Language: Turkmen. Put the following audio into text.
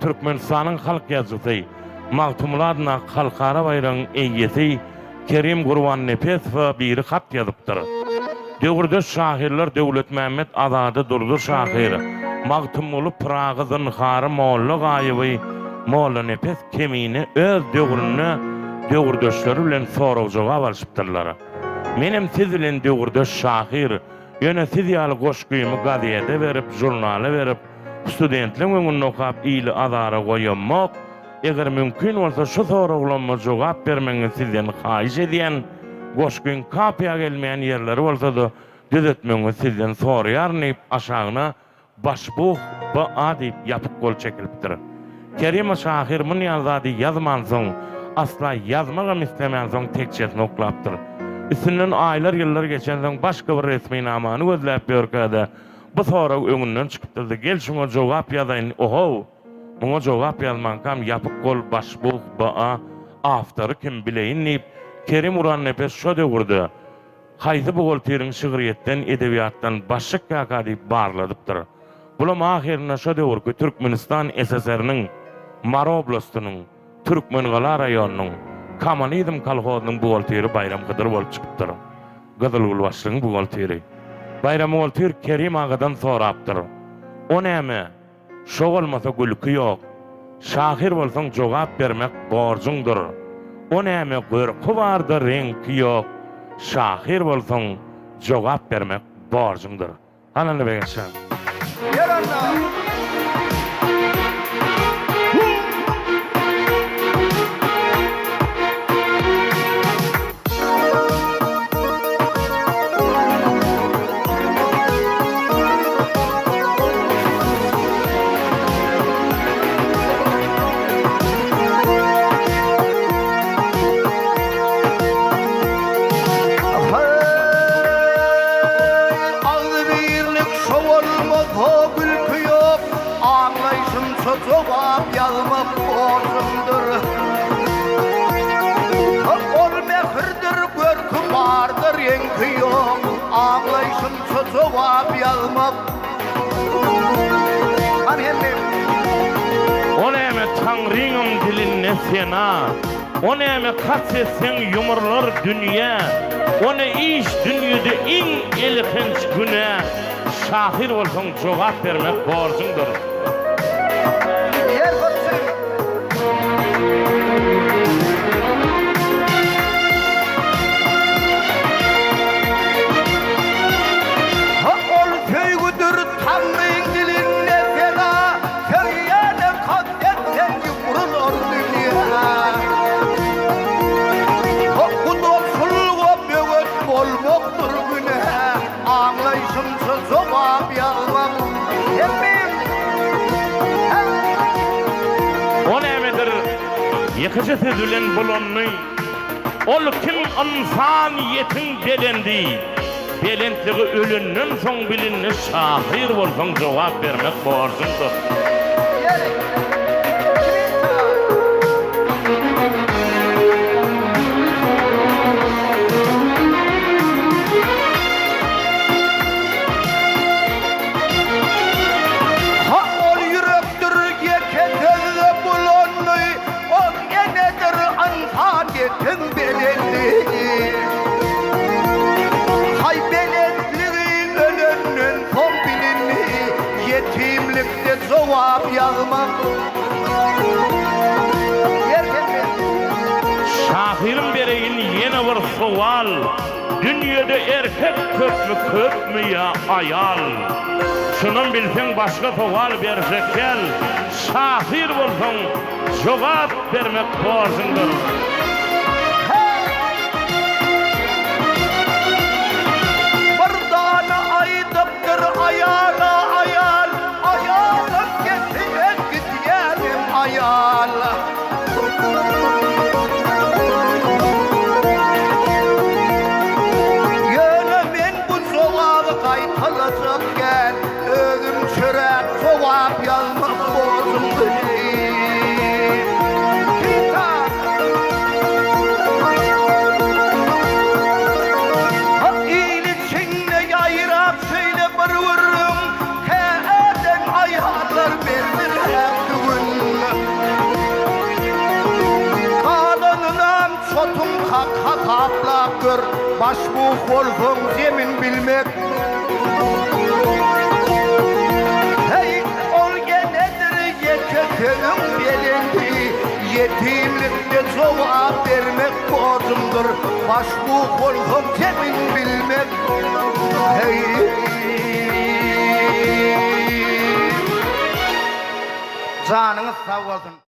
Türkmenistanyň halk ýazyjysy, Magtymguly adyndaky halkara baýragyň eýesi Kerim Gurbannepesowa biri hat ýazypdyr. Döwürdeş şahyrlar Döwletmämmet Azady Durdy şahyr, Magtymguly Pyragy Zynhary Molla Gaýyby Mollanepes Kemine öz döwründe döwürdeşleri bilen sorag-jogap alşypdyrlar. Menem siz bilen döwürdeş şahyr, ýöne siz ýaly goşgymy gazede berip, žurnala berip, studentleň öňünde okap ili azara goýammok, Eger mümkin bolsa şu soraglamma jogap bermegiňizi sizden haýyş edýän, goşgyň kapiýa gelmeýän ýerleri bolsa-da düzetmegiňizi sizden soraýaryn diýip aşagyna Başbuh BA diýip ýapyk gol çekilipdir. Kerima şahyr munýan zady ýazmansoň, asla ýazmagam islemänsoň tekjesini oklapdyr. Üstünden aýlar-ýyllar geçensoň başga bir resminamany gözläp ýörkä-de bu sorag öňünden çykypdyrdy, Gel şuňa jogap ýazaýyn, ohow! Muňa jogap ýazmankam ýapyk gol Başbuh BA awtory kim bileýin diýip, Kerim Urannepes şo döwürde haýsy buhgalteriň şygryýetden, edebiýatdan baş çykýarka diýip barladypdyr. Bulam ahyrynda şo döwürki Türkmenistan SSR-niň Mary oblastynyň Türkmengala raýonynyň Kommunizm kolhozynyň buhgalteri Baýram Hydyr bolup çykypdyr. Gyzylgülbaşlygyň buhgalteri. Baýram buhgalter Kerim agadan sorapdyr. O näme? Şo bolmasa gülki ýok. Şahyr bolsaň jogap bermek borjuňdyr. O näme görki barda reňki ýok. Şahyr bolsaň jogap bermek borjuňdyr. Hany Begenç jan. Ýer onda. Agzybirlik şo bolmasa gülki ýok, Aňlaýşymça jogap ýazmak borjumdyr. Ol mähirdir, görki bardyr, reňki ýok, Aňlaýşymça jogap ýazmak. Hany hemme. O näme Taňryňam dilinde sena, O näme kast etseň ýumrular dünýä, O ne iş dünýede iň elhenç günä, Şahyr bolsaň jogap bermek borjuňdyr. Ýer gytsyn. Ha ol söýgüdir Taňryň dilinde sena, Söýýäne kast etseň ýumrular dünýä. Ha gudaçylyga böwet bolmakdyr günä. Aňlaýşymça jogap ýazmak hemmem hä. O nämedir ýekeje söz bilen bulandy Ol kim ynsan ýetiň belendi Belentligi ölenden soň bilindi Şahyr bolsaň jogap bermek borjuňdyr. Ýeri, kimin çygar? Ha ol ýürekdir ýeke sözde bulandy, Ol enedir ynsanyýetiň belentligi. Haý belentligi ölenden soň bilindi, Ýetimlikde jogap ýazmak Şahyrym bereýin ýene bir sowal, Dünýede erkek köpmi köpmi ýa aýal? Şunam bilseň başga sowal berjek däl, Şahyr bolsaň jogap bermek borjuňdyr. Bir dana aýdypdyr aýala aýal, Aýalyň gepi gidýänem aýal. Ýöne men bu jogaby gaýtalajak däl, özüm çöräp jogap ýazmak borjumdy. Kitap. Hak il içinde ýaýrap şeýle bir gürrüň, Tä-äden aýallar belliräkdi gün. Hasaplap gör, başbuh bolsaň zemin bilmek. Heý, ol genedir ýeke sözüň belendi, Ýetimlikde jogap bermek borjumdyr, Başbuh bolsaň zemin bilmek. Heý. Janyňyz sag bolsun.